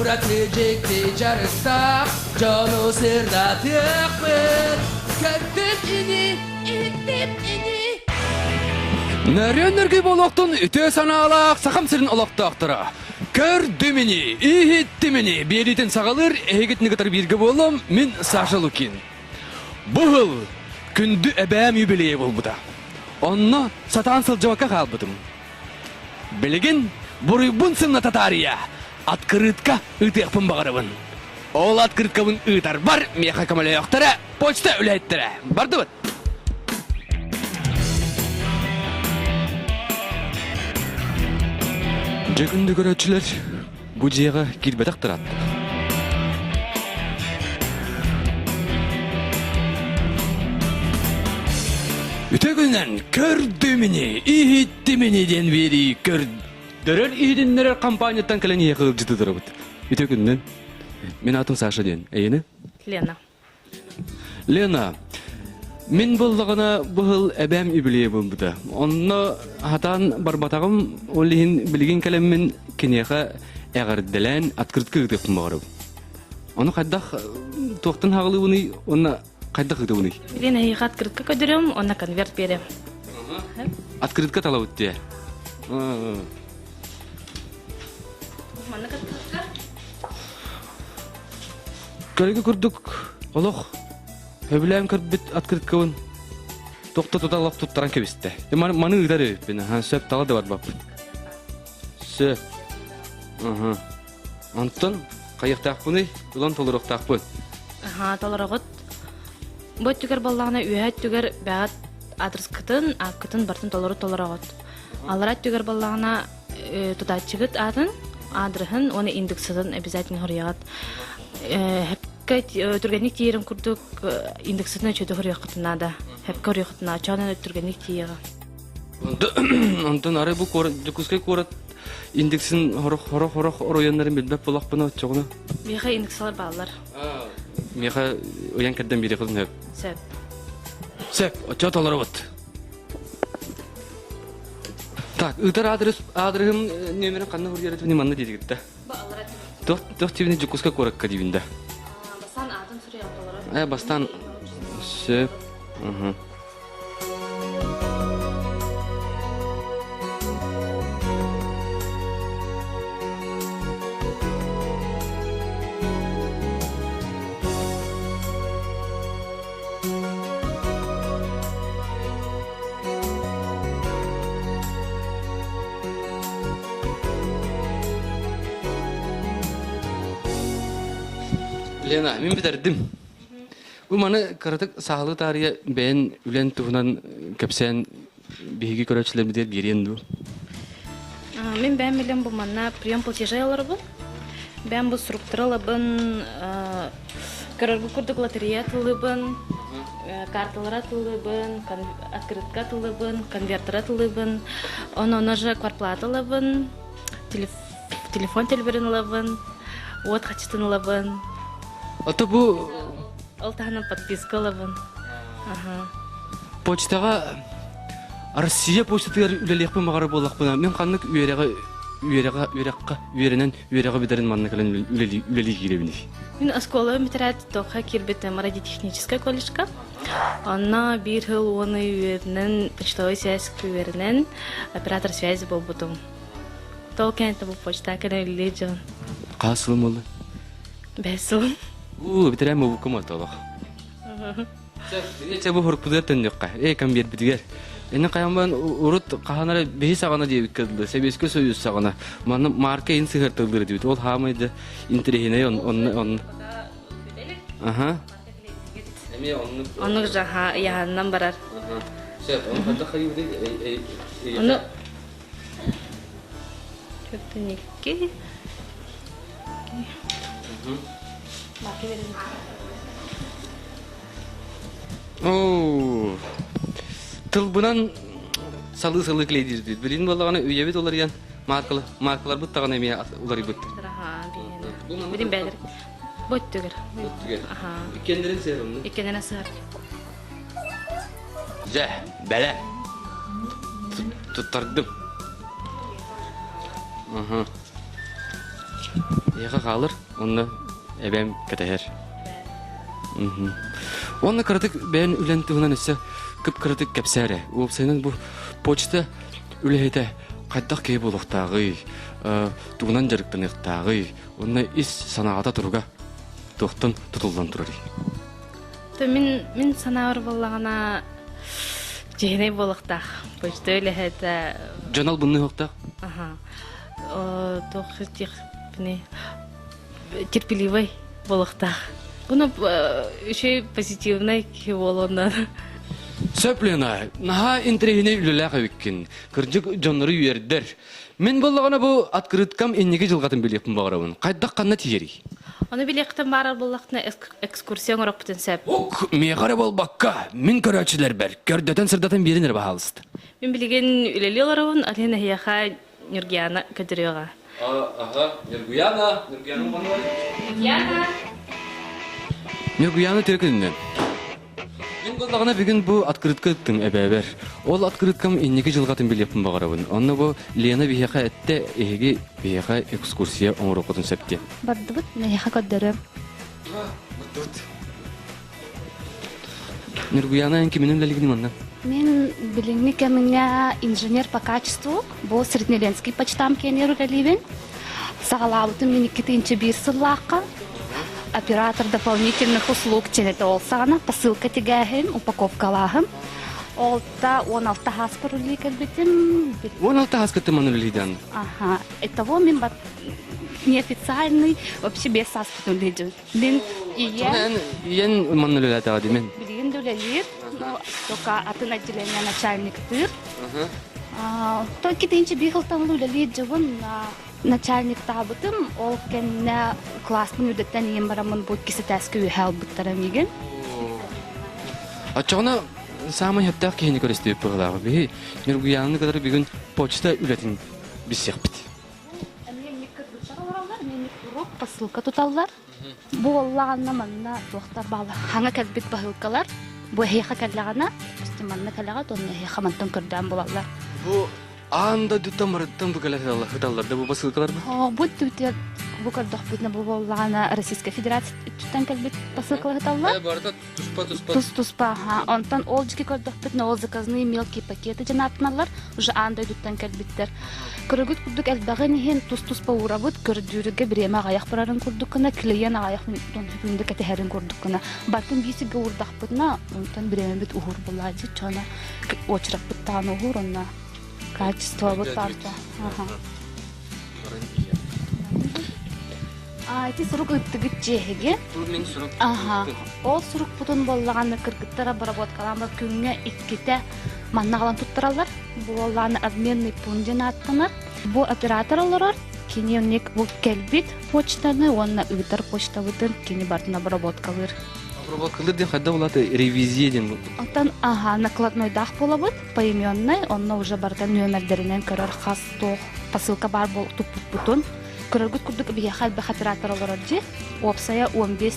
Ураты дьикти дьарыктаах дьону сырдатыахпыт. Көрдүм ини, иһиттим ини. Нөрүөн нөргүй буолуохтун үтүө санаалаах Сахам сирин олохтоохторо. Көрдүм ини, иһиттим ини биэриитин саҕалыыр эһигитини кытары бииргэ буолуом мин Саша Лукин. Бу сыл күндү эбээм юбилейа буолбута. Онно сатаан сылдьыбакка хаалбытым. Билигин буруйбун сымната таарыйа, открытка ыытыахпын баҕарабын. Ол открыткабын ыытарбар миэхэ көмөлөөхтөрө почта үлэһиттэрэ. Бардыбыт. Дьэ күндү көрөөччүлэр, бу дьиэҕэ киирбэтэх ыраатта. Үтө күнүнэн көрдүм ини, иһиттим ини диэн биэрии көрдөрөр иһитиннэрэр компанияттан кэлэн иһиэхэ ыалдьыты турабыт. Үтө күнүнэн. Мин аатым Саша диэн. Эйиэнэ? Лена. Лена, мин буоллаҕына бу сыл эбээм юбилейа буолбута. Онно хатаан барбатаҕым, ол иһин билигин кэлэммин киниэхэ эҕэрдэлээн открытка ыытыахпын баҕарабын. Ону хайдах туохтан хаҕылыыбыный уонна хайдах ыытабыный? Лена эһиэхэ открытка көрдөрүөм уонна конверт биэриэм. Открытка талабыт дии. Маннык открытка. Көрүгү курдук олох сөбүлээн көрбүт открыткабын тохто тута олох туттаран кэбистэ. Маны, маны ыытар эбиппин, аха, сөп тала да барбаппын. Сөп. Аха. Онтон хайыахтаахпыный? Ылан толоруохтаахпын. Аха, толороҕут. Бу өттүгэр буоллаҕына үөһэ өттүгэр бэҕэт аадырыскытын, ааккытын барытын толору толороҕут. Аллара өттүгэр буоллаҕына тутааччыгыт аатын, аадырыһын уонна индексатын обязательно хоруйаҕыт. Хэпкэ түргэнник тиийэрин курдук индексатын өчөтө хоруйаххытын наада. Хэпкэ хоруйаххытын наада. Чоонан түргэнник тиийэҕэ. Онтон арай бу куорат Дьокуускай куорат индексин хорох-хорох оройуоннарын билбэт буолахпына оччоҕуна. Миэхэ индексалар бааллар. Миэхэ ыйан кэрдэн биэриэххитин сөп. Сөп. Сөп, оччо толоробут. Так, ыытар аадырыс аадырыһым нүөмэрин ханна суруйар манна диэтигит да? Туох туох тибини Дьокуускай куоракка диибин да? Бастаан аатын суруйан толорор. Э, бастаан сөп. Угу. Лена, мин бүтэрдим. Бу маны кыратык саалыы таарыйа бэйэн үлэн туһунан кэпсээн биһиги көрөөччүлэрбитигэр биэриэн дуу? Мин бэйэм билэн бу манна прием платежей олоробун. Бэйэм бу суруктары ылабын, көрөргү курдук лотерея атылыыбын, карталары атылыыбын, открытка атылыыбын, конверттары атылыыбын, онон уже квартплата ылабын, телефон төлөбүрүн ылабын, уот хачытын ылабын. Ото бу Ол таһынан подписка ылабын. Почтаҕа Россия почтатыгар үлэлиэхпин баҕарар буоллахпына, мин ханнык үөрэҕи үөрэҕэ үөрэххэ үөрэнэн үөрэҕи бүтэрэн манна кэлэн үлэлии үлэлии киирэбиний? Мин оскуола бүтэрээт Токха киирбитим радиотехническай колледжка. Онно биир сыл уону үөрэнэн, почтовой связь үөрэнэн, оператор связи буолбутум. Тол кэнниттэн бу почта кэлэн үлэлии дьон. Хас сылым буолла? Бэс сыл. Уу, бүтэрэн мубуккум отолох. Чэ бу хурукпутугар төннүөххэ. Ээ, конверпитигэр. Ини хайамман урут хаһан эрэ биһи саҕана диэбиккэ дылы, Сэбиэскэй Союз саҕана. Манна марка иһин сыһыартыллыр этибит. Ол хаамай да интэриэһинэй онно онно. Аха. Эмиэ оннук. Оннук жаха ыйаһаннан барар. Аха. Сөп, ону хайдах хайыыбытый? Ону Төртүнекки. Оо, тылбынан салыы-салыы клейдиирбит. Билин буоллаҕына үйэбит уларыйан маркалар маркаларбыт даҕаны эмиэ уларыйбыттар. Билин бээлэр. Бу өттүгэр. Өттүгэр. Иккиэннэрин сыһар онно. Иккиэннэрин сыһар. Дьэ, бэлэм. Туттардым. Эйиэхэ хаалар, онно эбээм кэтэһэр. Уонна кыратык бэйэн үлэн туһунан өссө кып-кыратык кэпсээ эрэ. Уопсайынан бу почта үлэһитэ хайдах киһи буолуохтааҕый, тугунан дьарыктаныахтааҕый, уонна ис санаата туруга туохтан тутуллан турарый? То мин мин санаабар буоллаҕына чиһинэй буолуохтаах. Почта үлэһитэ Дьон албынныахтаах? Аха. Туох терпеливый буолуохтаах. Буну үчүгэй позитивнай киһи буолуоннар. Сөп, Лена, наһаа интэриэһинэй үлэлээх эбиккин. Кырдьык дьоннору үөрдэр. Мин буоллаҕына бу открыткам инники дьылҕатын билиэхпин баҕарабын. Хайдах ханна тиийэрий? Ону билиэхтэн баарар буоллахтына экскурсия оҥоруохпутун сөп. Ок, миэхэ эрэ буолбакка, мин көрөөччүлэрбэр көрдөтөн-сырдатан биэрин эрэ баһаалыста. Мин билигин үлэлии олоробун, алин эһиэхэ Ньургуяна көтүрүөҕэ. Аха, Ньургуяна, Ньургуяна Ньургуяна! Ньургуяна тыа күнүнэн. Мин буоллаҕына бүгүн бу открытка ыттым эбээбэр. Ол открыткам инники дьылҕатын билиэхпин баҕарабын. Онно бу Лена биһиэхэ эттэ, эһиги биһиэхэ экскурсия оҥоруоххутун сөп диэн. Бардыбыт, эһиэхэ көрдөрөм. Бардыбыт. Ньургуяна, эн киминэн үлэлигин манна? Мин билиҥҥи кэмҥэ инженер по качеству бу Среднеленский почтам киэнигэр үлэлиибин. Саҕалаабытым мин 2001 сыллаахха. Оператор дополнительных услуг чэнэтэ ол саҕана посылка тигээһин, упаковкалааһын. Олта 16 хааспар үлэлии кэлбитим. 16 хааскыттан манна үлэлиидэн? Аха. Итого мин неофициальный вообще без сааспытын үлэлиидим. Мин ийэм... Ийэн манна үлэлээтэҕэ дии мин. Билигин да үлэлиир, но только атын отделение начальниктыыр. Только тинчи биир сылтан үлэлиир дьыбын начальниктаабытым, ол кэннэ класспын үрдэттэн ийэм бараммын бу иккис этээскэ үөһэ албыттара миигин. Оччоҕуна саамай сөптөөх киһини көрүстүбүт быһыылаах. Биһи Ньургуйааны кытары бүгүн почта үлэтин билсиэхпит. Посылка туталлар. Бу буоллаҕына манна туохтар бааллар. Хаҥа кэлбит баһыылкалар. Бу эһиэхэ кэллэҕинэ, манна кэлэҕит уонна эһиэхэ мантан көрдөөн булаллар. Бу аан дойдуттан барыттан бу кэлэ сыталлар да бу посылкалар бу? Бу түбүтүгэр бу көрдөхпүтүнэ бу буоллаҕына Российская Федерация өттүттэн кэлбит посылкалар сыталлар. Барыта туспа-туспа. Тус-туспа, аха. Онтон ол дьики көрдөхпүтүнэ ол заказные мелкие пакеты дьон ааттаналлар, уже аан дойдуттан кэлбиттэр. Көрөгүт курдук элбэҕин иһин тус-туспа уурабыт, көрдүүргэ бириэмэ аҕыйах барарын курдук гына, клиент аҕыйах күндү кэтэһэрин курдук гына. Бартын биир сиргэ уурдахпытына, онтон бириэмэбит уһуур буолааччы, чона очераппыт даҕаны уһуур, онно качествобыт барда. Аха. Ити сурук ыыттыгыт дьиэһиги. Бу мин сурук Аха. Ол сурукпутун буоллаҕына кыргыттара обработкалаан бар күҥҥэ иккитэ манна аҕалан туттараллар. Бу буоллаҕына обменный пункт диэн ааттанар. Бу оператор олорор. Кини онник бу кэлбит почтаны уонна ыытар почтабытын кини барытын обработкалыыр. Обработкалыыр диэн хайдах булата ревизия диэн Оттон аха накладнойдаах буолабыт, поименный, онно уже барыта нүөмэрдэринэн көрөр хас туох посылка баар буол туппуппутун Көрөргүт курдук биһиэхэ элбэх оператор олорор дии. Уопсайа 15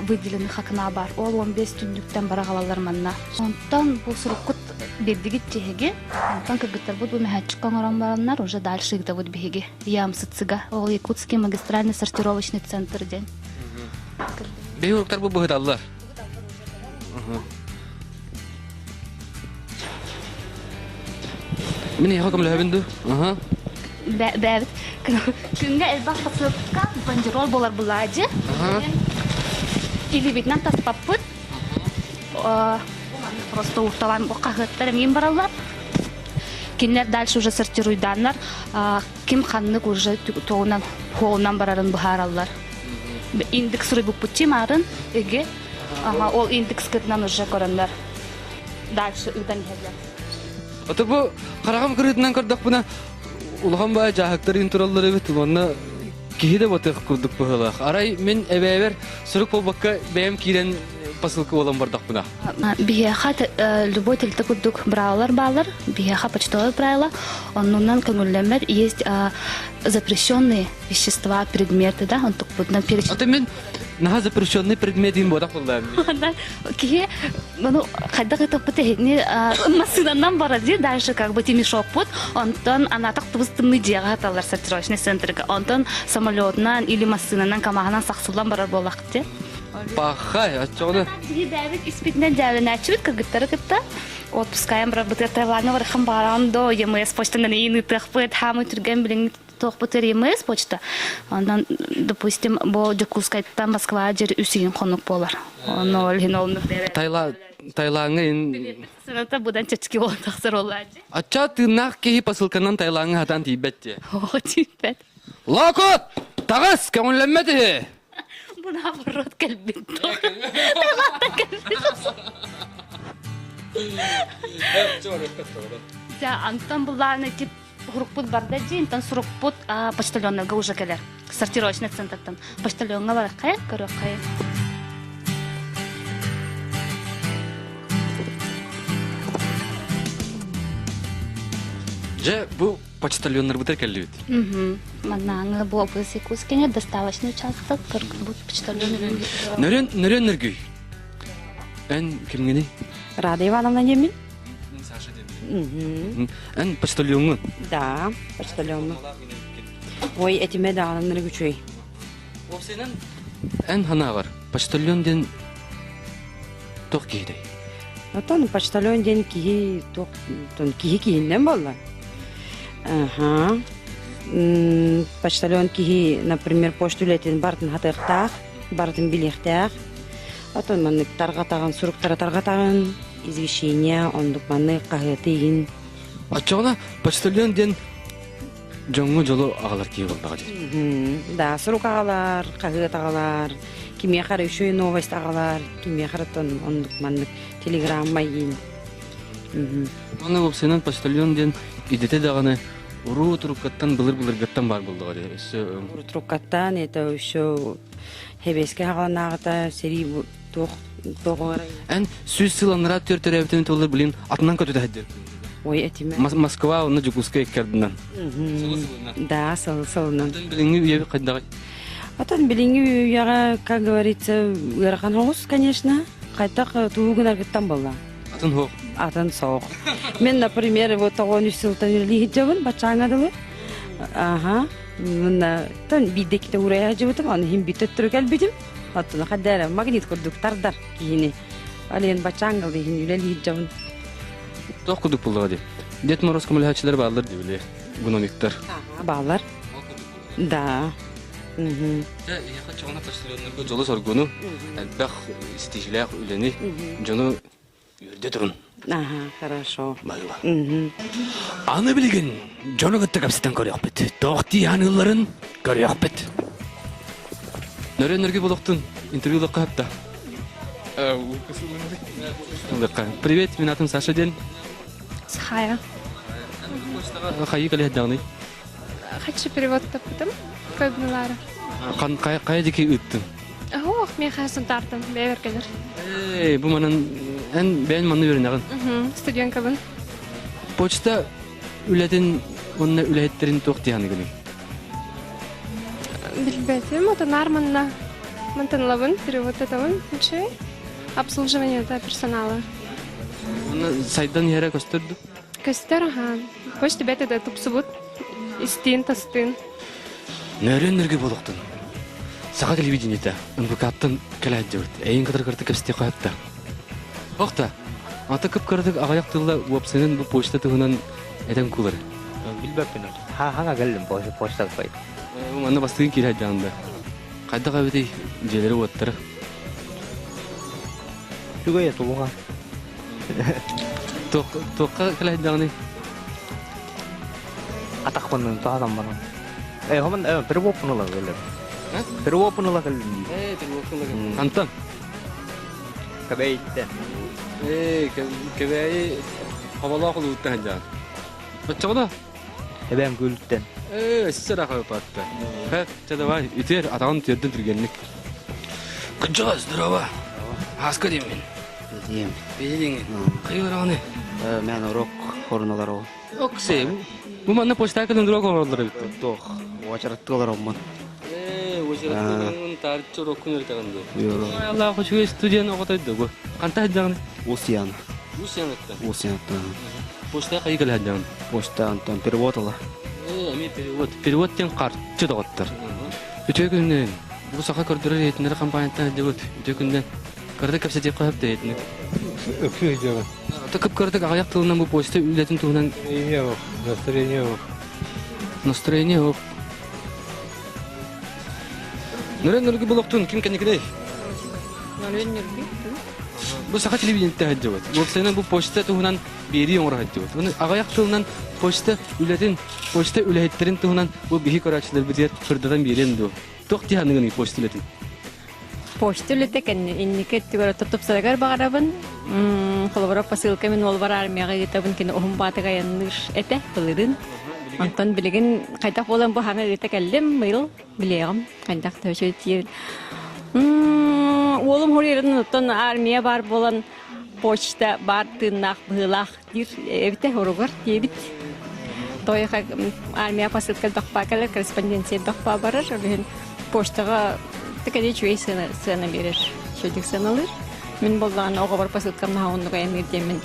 выделенных окна бар. Ол 15 түннүктэн бара аҕалаллар манна. Онтон бу суруккут биэрдигит тиһиги. Онтон кыргыттарбыт бу мөһөөччүккэ оҥорон бараннар уже дальше ыытабыт биһиги. Ямсыцыга. Ол Якутский магистральный сортировочный центр диэн. Биһи уруктар бу быһыталлар. Мин эһиэхэ көмөлөһөбүн дуу? Аха. Бэбит. Күҥҥэ элбэх посылка бандероль буолар былаадьы. Илибитинэн таспаппыт. Просто уурталаан хаһыаттар эмиин бараллар. Кинилэр дальше уже сортируйдааннар ким ханнык уже тугунан хуолунан барарын быһаараллар. Индекс суруйбуппут чимаарын ыгы Ага, ол индекскытынан уже көрөннөр дальше ыытан иһэллэр. Ото бу хараҕым кырыытынан көрдөхпүнэ улахан баай дьааһыктар иин тураллар эбит уонна киһи да батыах курдук быһыылаах. Арай мин эбээбэр сурук буолбакка бэйэм киирэн посылка буолан бардахпына. Биһиэхэ любой тэрилтэ курдук правилар бааллар. Биһиэхэ почтовое правило. Оннунан көҥүллэммэт есть запрещенные вещества, предметы, да, онтукпутунан перечень. Ото мин. Наһаа запрещенный предмет иин буотах буллаам. Киһи ну хайдах ытыппыт эһини массыынанан барар дии дальше как бы тимишоппут онтон анатах тубус тымныы дьиэҕэ саталлар сортировочный центрга онтон самолетунан или массыынанан камаһынан сахсыллан барар буоллахпыт дии Пахай, оччоҕуна. Биһи бэйэбит испитинэн дьээбэлэнээччибит кыргыттары кытта отпускайан барарбытыгар Таилаҥҥа барыххын баҕараҕын доо ЕМС почтанан иин ыытыахпыт хаамыы түргэн билиҥҥи туохпут ЕМС почта онон допустим бу Дьокуускайтан Москваҕа дьэр үс ыйын хонук буолар онно ол иһин ол Тайла Таилаҥҥа ин Сыната быдан чэчки буолан тахсар олаадьы. Ачча тыыннаах киһи посылканан Таилаҥҥа хатаан тиийбэт дии. Оо, тиийбэт. Локот! Таҕыс, көҥүллэммэт үһү! Бу наоборот кэлбит. Таиландтан кэлбит. Дьэ, Антон буллааны ити сурукпут барда дии, интон сурукпут почтальоннарга уже кэлэр. Сортировочный центртан. Почтальоҥҥа бараххайын, көрүөххэйин. Дьэ, бу почтальоннарбытыгар кэллибит. Маннааҥы бу область Якутскине доставочный участок, бу почтальон Нөрөн, нөрөн нөргүй. Эн кимҥиний? Рада Ивановна диэммин. Саша диэммин. Эн почтальоҥҥун? Да, почтальоҥҥун. Ой, этимэ даҕаны үчүгэй. Уопсайынан, эн санааҕар, почтальон диэн туох киһитэй? Оттон почтальон диэн киһи туох киһи киһиннэн буолла. Аха. Почтальон киһи, например, почта үлэтин барытын хатыахтаах, барытын билиэхтээх. Оттон маннык тарҕатаҕын, суруктары тарҕатаҕын, извещение, оннук маннык хаһыаты иһин. Оччоҕуна почтальон диэн дьоҥҥо дьолу аҕалар киһи буоллаҕа дии. Да, сурук аҕалар, хаһыат аҕалар, кимиэхэ эрэ үчүгэй новость аҕалар, кимиэхэ эрэ оннук маннык телеграмма иин. Уонна уопсайынан почтальон диэн идэтэ даҕаны уруу туруккаттан былыр-былыргаттан баар буоллаҕа дии. Өссө Уруу туруккаттан это еще Хэбиэскэ хаҕаланааҕыта сэрии туох туох Эн сүүс сыл анараа түөрт төрөөбүтүн туолар билин атынан көтүтэ сылдьар. Ой, этиме. Москва уонна Дьокуускай икки Да, сыл сылынан. Атын билиҥҥи үйэ хайдаҕый? Атын билиҥҥи үйэҕэ, как говорится, ыарахан оҕус, конечно. Хайдах тугу гынаргыттан буолла. Атын суох. Атын суох. Мен, например, вот 93 сылтан үлэлии сылдьабын, баччааҥҥа дылы. Аха. Мына тон биирдэ иккитэ уурайа сылдьыбытым, аны иһин бүт төттөрү кэлбитим. Оттон хайда эрэ магнит курдук тардар киһини. Алиен баччааҥҥа иһин үлэлии сылдьабын. Туох курдук буоллаҕа дии. Дед Мороз көмөлөһөөччүлэр бааллар дии били гномиктар. Бааллар. Да. Дьэ, эһиэхэ чоҕуна почтальоннарга дьолу-соргуну, элбэх ситиһиилээх үлэни, дьону үөрдэ турун. Ага, хорошо. Баһыыба. Аны билигин дьону кытта кэпсэтэн көрүөхпүт. Туох дии аныылларын көрүөхпүт. Нөрүөн-нөргү болохтун интервью ылыахха хапта. Привет, мин атым Саша диэн. Сахая. Хайыы кэлиһэрдэҕиний? Хочу перевод таппытым. Көбүлары. Хайа дики ыыттын? Ох, миэхэ сунтаартым, бэйбэр кэлэр. Эй, бу манан эн бэйэн манна үөрэнэҕин. Студенткабын. Почта үлэтин уонна үлэһиттэрин туох дии саныгыный? Билбэтим, отонар манна мантан перевод этабын үчүгэй. Обслуживание персонала. Уонна сайдан иһэрэ көстөр дуу? Көстөр, аха. Почта бэт да тупсубут. Истиин, тастыын. Нөрүөн нөргө буолуохтун. Саха телевидениета НВК-ттан кэлээддибит. Эйин кытары кырты кэпсэтиэ хойатта. Охта, ата кып-кыратык аҕыйах тылла уопсайынан бу почта туһунан этэн кулар. Билбэппин. Ха-хаҥа кэллим почта алпай. Манна бастыгын киирэ дьаанда. Хайдах эбитий дьиэлэри уоттара? Үчүгэй тулуга. Туохха кэлэ даҕаны? Атахпынын туһатан баран. Э, хомон э, перевоппун ыла кэллим. Перевоппун ыла кэллим. Э, перевоппун ыла кэллим. Антон. Кэбэйиттэн. Э, кэбэйи хоболоох улууттан сылдьаҕын. Оччоҕуна? Эбэм күлүттэн. Э, өссө да хойуппатта. Хэ, чэ давай, үтүөр, атаҕын үтүөрдүн түргэнник. Кырдьаҕас, здорово. Ааска диэммин. Диэм. Бэйэ Хайы бараҕыный? Мен урок хоруналар ол. Оксе, бу манна почта кэлэн урок оҥороллор эбит. Туох, уочараттыалар оммун. Ээ, Уочараттан таарыччы уроккун үөрэтэҕин дуо? Аллаах үчүгэй студент оҕото догу. Ханта сылдьаҕын? Усьян. Усьянаттан. Усьянаттан. Почта хайы кэлэ сылдьаҕын? Почта Антон перевод ыла. Эмиэ перевод. Перевод диэн харчы доҕоттор. Үтүө күнүнэн. Бу саха көрдөрөр иһитиннэрэр компанияттан сылдьабыт. Үтүө күнүнэн. Кырата кэпсэтиэххэ сөп да иһитинник. Өксүү сылдьабын. Кып-кыратык аҕыйах тылынан бу почта үлэтин туһунан Настроение ох. Настроение ох. Настроение ох. Нөрөн нөргү болохтун ким кэнникинэй? Нөрөн нөргү. Бу саха телевидениетэ сылдьыбыт. Уопсайынан бу почта туһунан биэрии оҥоро сылдьыбыт. Уну аҕыйах тылынан почта үлэтин, почта үлэһиттэрин туһунан бу биһи көрөөччүлэрбитигэр сырдатан биэриэн дуо? Туох дии саныгыный почта үлэтин? Почта үлэтэ кэнни инники өттүгэр тупсарыгар баҕарабын. Холобура посылка мин уолбар армияҕа ыытабын кини уһун баатык айанныыр этэ былырыын. Онтон билигин хайдах буолан бу хаҥа ыыта кэллим быйыл билиэҕим хайдах да үчүгэй тиийэбин. Уолум хоруйарын оттон армия баар буолан почта баар тыыннаах быһыылаах диир эбитэ хоругар диэбит. Тойха армия посылка элбэх кэлэр, корреспонденция элбэх барар, ол иһин почтаҕа тикэри үчүгэй сыана, сыана биэрэр, үчүгэйдик сыаналыыр. Мин буоллаҕына оҕобор посылкам наһаа оннук айанныыр диэммин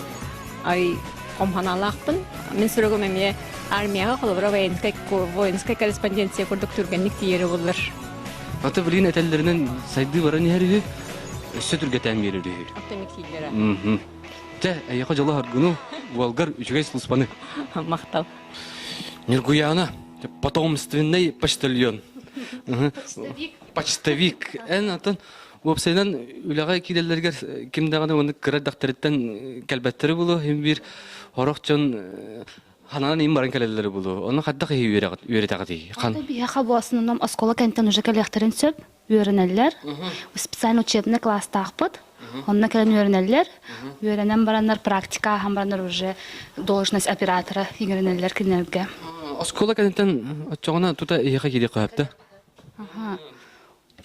ай хомханаалаахпын. Мин суругум эмиэ армияҕа холобура воинскай, воинскай корреспонденция курдук түргэнник тиийэрэ буоллар. Аты билигин этэллэринэн сайдыы баран иһэр үһү, өссө түргэтээн биэрэр үһү. Оптимик тиийдэрэ. Чэ, эйиэхэ дьолу саргыну, уолгар үчүгэй службаны. Махтал. Ньургуяна, потомственный почтальон. Почтовик. Почтовик. Эн атын уопсайынан үлэҕэ киирэллэригэр ким даҕаны уонна кыра дьахтарыттан кэлбэттэри булу, иһин биир хорох дьон хананан иһин баран кэлэллэри булу. Ону хайдах иһи үөрэтэҕитий? Хан. Биһиэхэ бу основном оскуола кэнтэн уже кэлиэхтэрин сөп. үөрэнэллэр. Специально учебный класстаахпыт. Онно кэлэн үөрэнэллэр. Үөрэнэн бараннар практика ааһан бараннар уже должность оператора иҥэринэллэр кинилэргэ. Оскуола кэнниттэн оччоҕуна тута эһиэхэ киириэх көһөптө.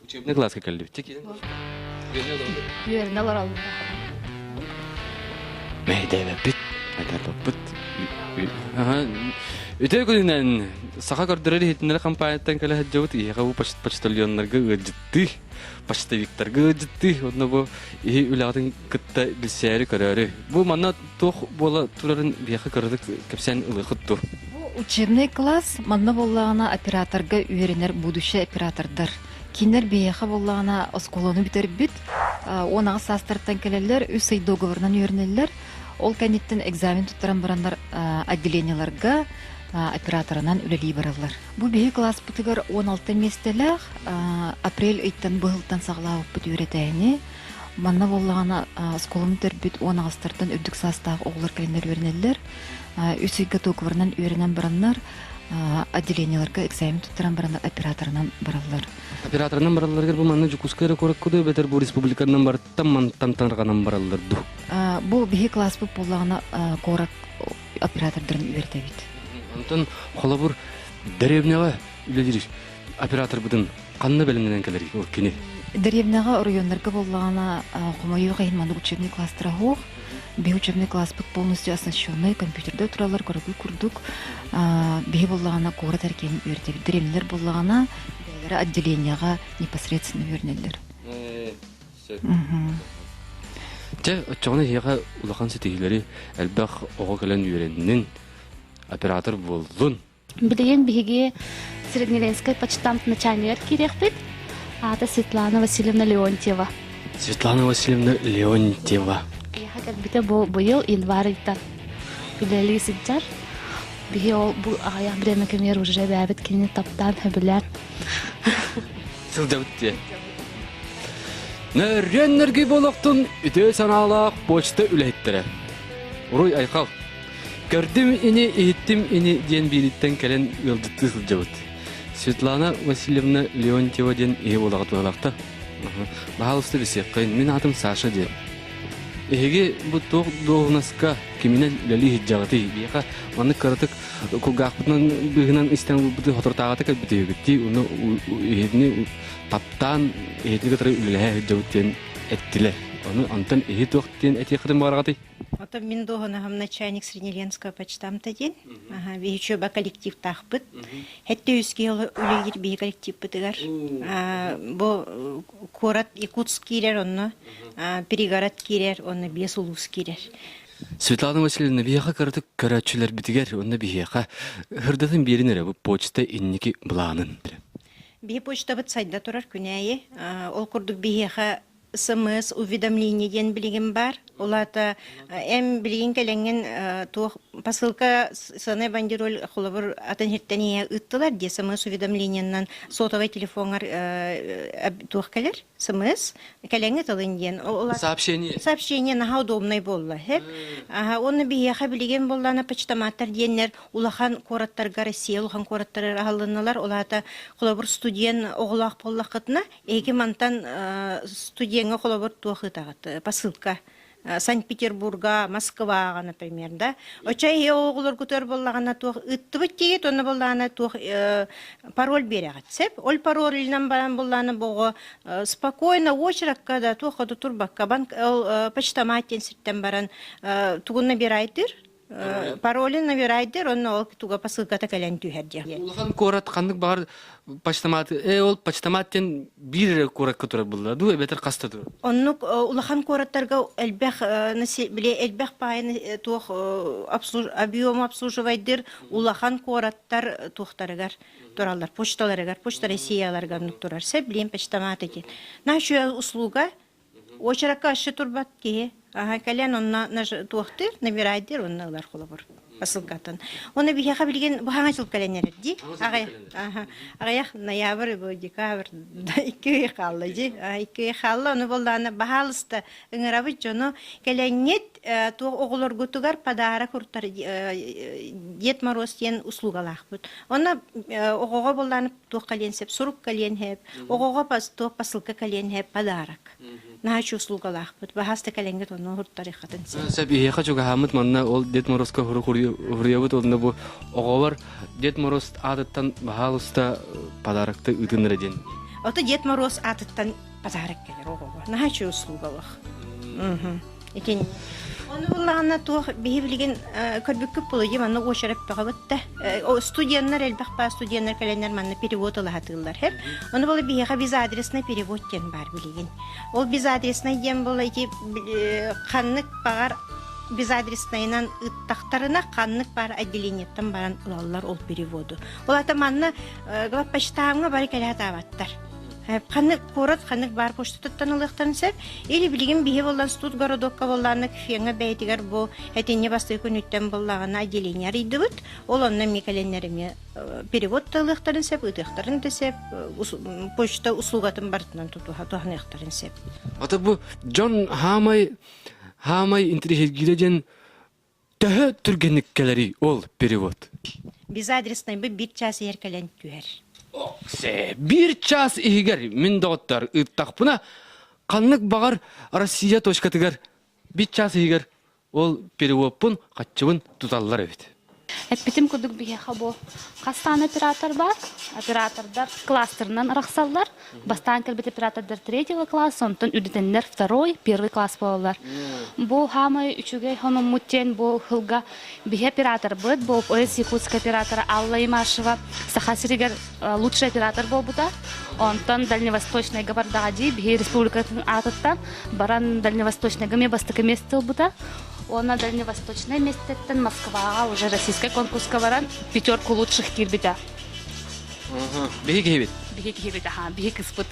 Учебный класска кэллибит. Үөрэнэ олороллор. Мэйдээбэппит, мэйдээбэппит. Үтүө күнүнэн саха көрдөрөр иһитиннэрэр компанияттан кэлэ сылдьыбыт иһиэхэ бу почтальоннарга ыалдьыттыы, почтовиктарга ыалдьыттыы, уонна бу иһи үлэҕитин кытта билсээри көрөөрү. Бу манна туох буола турарын биһиэхэ кыратык кэпсээн ылыахыт дуо? Бу учебный класс манна буоллаҕына операторга үөрэнэр будущий оператордар. Кинилэр биһиэхэ буоллаҕына оскуоланы бүтэрбит, 18 саастарыттан кэлэллэр, үс ый договорынан үөрэнэллэр. Ол кэнниттэн экзамен туттаран бараннар отделениеларга операторынан үлэлии бараллар. Бу биһи класспытыгар 16 миэстэлээх апрель ыйтан быһылтан саҕалаабыппыт үөрэтээһини. Манна буоллаҕына оскуоланы бүтэрбит 18-тартан үрдүк саастаах оҕолор кэлэннэр үөрэнэллэр. Үс ыйга договорынан үөрэнэн бараннар отделениеларга экзамен туттаран баран операторынан бараллар. Операторынан баралларыгар бу манна Дьокуускай эрэ куоракка дуу эбэтэр бу республиканан барыттан мантан тарҕанан бараллар дуу? Бу биһи класспыт буоллаҕына куорат оператордарын үөрэтэбит. Онтон холобур дэриэбинэҕэ үлэлиир операторбытын ханна бэлэмнэнэн кэлэрий ол кини? Дэриэбинэҕэ оройуоннарга буоллаҕына хомойуох иһин маннык учебный класстара суох. Биһи учебный класспыт полностью оснащенный, компьютерда тураллар көрөгүй курдук. Биһи буоллаҕына куорат эркиэн үөрэтэбит. Дэриэбинэлэр буоллаҕына бэйэлэрэ отделениеҕа непосредственно үөрэнэллэр. Дьэ, оччоҕуна эһиэхэ улахан ситиһиилэри элбэх оҕо кэлэн үөрэннин, оператор буоллун. Билигин биһиги Среднеленскэй почтамт начальнигар киириэхпит. Аата Светлана Васильевна Леонтьева. Светлана Васильевна Леонтьева. Киэһэ кэлбитэ бу быйыл январь ыйтан үлэлии сылдьар. Биһи ол бу аҕыйах бириэмэ кэмигэр уже бэйэбит кинини таптаан, сөбүлээн. Сылдьабыт диye. Нөрүөн болохтун үтүө санаалаах почта үлэһиттэрэ. Уруй айхал. Көрдүм ини, иһиттим ини диэн биириттэн кэлэн ыалдьыттыы сылдьабыт. Светлана Васильевна Леонтьева диэн иһи буолаҕа туһалаахта. Баһаалыста билсиэххин, мин аатым Саша диэн. Эһиги бу туох дуоһунаска киминэн үлэлии сылдьаҕытый? Биһиэхэ маннык кыратык кулгаахпытынан быыһынан истэн ылбыты соторутааҕыта кэлбит дии, уну иһитини таптаан иһитини кытары үлэлэһэ сылдьабыт диэн эттилэр. Ону онтон иһи туох диэн этиэххитин баҕараҕытый? Ото мин дуоһунаһым начальник Среднеленского почтамта диэн. Аха, биһи чуба коллективтаахпыт. Хэтте үс киһи үлэлиир биһи коллективпытыгар. Бу куорат Якутск киирэр онно, пригород киирэр, онно биэс улуус киирэр. Светлана Васильевна, биһиэхэ кыратык көрөөччүлэрбитигэр уонна биһиэхэ ырдатын биэрин эрэ бу почта инники былаанын. Биһи почтабыт сайда турар күнээйи. Ол курдук биһиэхэ СМС уведомление диэн билигин баар. Ол аата эн билигин кэлэҥҥин туох посылка сыанай бандероль холобур атын сиртэн ийэ ыыттылар дии СМС уведомлениеннан сотовай телефоҥар туох кэлэр СМС кэлэҥҥи тылын диэн сообщение сообщение наһаа удобнай буолла хэп уонна биһиэхэ билигин буоллаана почтоматтар диэннэр улахан куораттарга Россия улахан куораттарыгар аһыллыннылар ол аата холобур студент оҕолоох буоллаххытына Эһиги мантан студеҥҥа холобур туох ыытаҕыт? Посылка. Санкт-Петербурга, Москваҕа, например, да? Оччо эһиги оҕолоргутугар буоллаҕына туох ыыттыбыт диигит, онно буоллаҕына туох пароль биэрэҕит, сөп? Ол паролынан баран буоллаҕына бу оҕо спокойно очеракка да туохха да турбакка банк ол почтомат диэн сиртэн баран тугун набирайтыр, Паролин набирайдыр, онно ол туга посылката кэлэн түһэр диэн. Улахан куорат ханнык баҕар почтомат, э ол почтомат диэн биир эрэ куоракка турар буолла дуу, эбэтэр хаста турар? Оннук улахан куораттарга элбэх били элбэх паайын туох объем обслуживайдыр улахан куораттар туохтарыгар тураллар, почталарыгар, почта Россияларга оннук турар. Сөп билиэн почтомат диэн. Наша услуга Уочаракка өссө турбат киһи. Аһа кэлэн онно туохтыыр, набирайдыыр, онно ылар холобур посылкатын. Оны биһиэхэ билигин бу хаҥа жыл кэлэн эрэр дии. Аҕыйах ноябрь, бу декабрь икки ый хаалла дии. Икки ый хаалла, ону буоллаҕына баһаалыста ыҥырабыт дьону кэлэҥҥит туох оҕолоргутугар подарок уртар Дед Мороз диэн услугалаахпыт. Онно оҕоҕо буоллаҕына туох кэлиэн сөп, сурук кэлиэн сөп, оҕоҕо туох посылка кэлиэн сөп, подарок. Наһаа услугалаахпыт. Баһааста кэлэҥҥит онно уһуттарыаххытын сөп. Сөп, иһиэхэ чугаһааммыт манна ол Дед Морозко хуруйабыт уонна бу оҕолор Дед Мороз аатыттан баһаалыста подарокты ыытын эрэ диэн. Ото Дед Мороз аатыттан подарок кэлэр оҕоҕо. Наһаа услугалах. Итин Ону буллаҕына туох биһи билигин көрбүккүт буолуо манна уочарат бөҕө бытта. Студеннар элбэх баар студеннар кэлэннэр манна перевод ылаһатыыллар хэп. Ону буола биһиэхэ безадреснай перевод диэн баар билигин. Ол безадреснай диэн буола ити ханнык баҕар безадреснайынан ыттахтарына ханнык баар отделениеттан баран ылаллар ол переводу. Ол ата манна главпочтамҥа бары кэлэ сатаабаттар. Ханнык куорат ханнык баар почтатыттан ылыахтарын сөп. Или билигин биһи буоллан студгородокка буоллаанна Кфеҥҥа бэйэтигэр бу этинньи бастакы күнүттэн буоллаҕына отделение арыйдыбыт. Ол онно эмиэ кэлэннэр эмиэ перевод да ылыахтарын сөп, ыытыахтарын да сөп, почта услугатын барытынан тутуһа туһаныахтарын сөп. Ата бу дьон хаамай хаамай интириэһиргиирэ диэн Төһө түргэнник кэлэрий ол перевод? Безадреснайбыт биир час иһэр кэлэн түһэр. Оксе, биир час иһигэр мин доҕоттор ыыттахпына, ханнык баҕар Россия точкатыгар биир час иһигэр ол переводпун хаччыбын туталлар эбит. Эппитим курдук биһиэхэ бу хастаан оператор бар. Оператордар кластерынан арахсаллар. Бастаан кэлбит оператордар третьего класса, онтон үрдэтэннэр второй, первый класс буолаллар. Бу хаамай үчүгэй хонуммут диэн бу сылга биһи операторбыт, бу ОС Якутск оператора Алла Имашева Саха сиригэр лучший оператор буолбута. Онтон Дальневосточнайга бардаҕа дии биһи республикатын аатыттан баран Дальневосточнайга эмиэ бастакы место ылбыта. Уонна Дальневосточнай местеттен Москваҕа уже российскай конкурска баран пятерку лучших киирбитэ. Биһи киһибит. Биһи киһибит, аха, биһи кыспыт.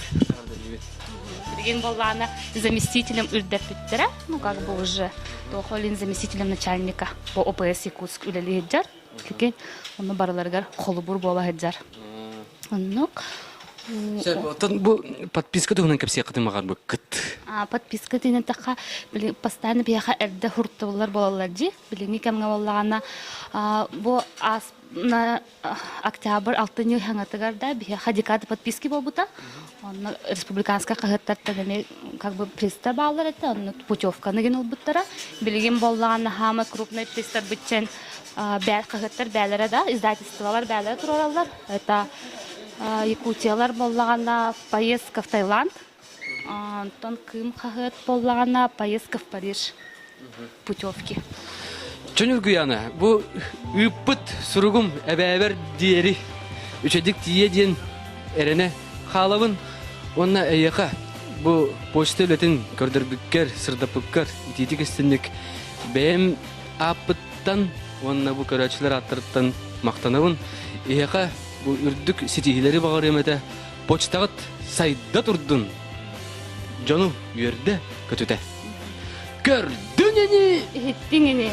Билигин буоллаҕына заместителем үрдэппиттэрэ, ну как бы уже Тохолин заместителем начальника по ОПС Якутск үлэлии сылдьар. Прикинь, ону барыларыгар холобур буола сылдьар. Оннук. Сөп, оттон бу подписка туһунан кэпсиэххитин баҕарбыккыт. Подписка тиинэттэххэ, постоянно биһиэхэ эрдэ хуртуллар буолаллар дии. Билиҥҥи кэмҥэ буоллаҕына, бу аас октябрь алтынньы хаҥатыгар да биһиэхэ декада подписки буолбута. Онно республиканскай хаһыаттартан эмиэ как бы пресстар бааллар этэ, онно путевканы гин ылбыттара. Билигин буоллаҕына хаама крупный пресстар бытчен хаһыаттар бээлэрэ да, издательстволар бээлэрэ турараллар. Это Якутиялар буоллаҕына поездка в Таиланд, онтон Кыым хаһыат буоллаҕына поездка в Париж. Путевки. Чөнүлгүйана, бу ыыппыт суругум эбээбэр диэри үчэдик тиийэ диэн эрэнэ хаалабын уонна эйиэхэ бу почта үлэтин көрдөрбүккэр, сырдаппыккар итиитик истинник бэйэм ааппыттан уонна бу көрөөччүлэр ааттарыттан махтанабын. Эһиэхэ бу үрдүк ситиһиилэри баҕарыам этэ. Почтаҕыт сайда турдун! Дьону үөрдэ көтүтэ. Көрдүн ини! Иһиттиҥ ини!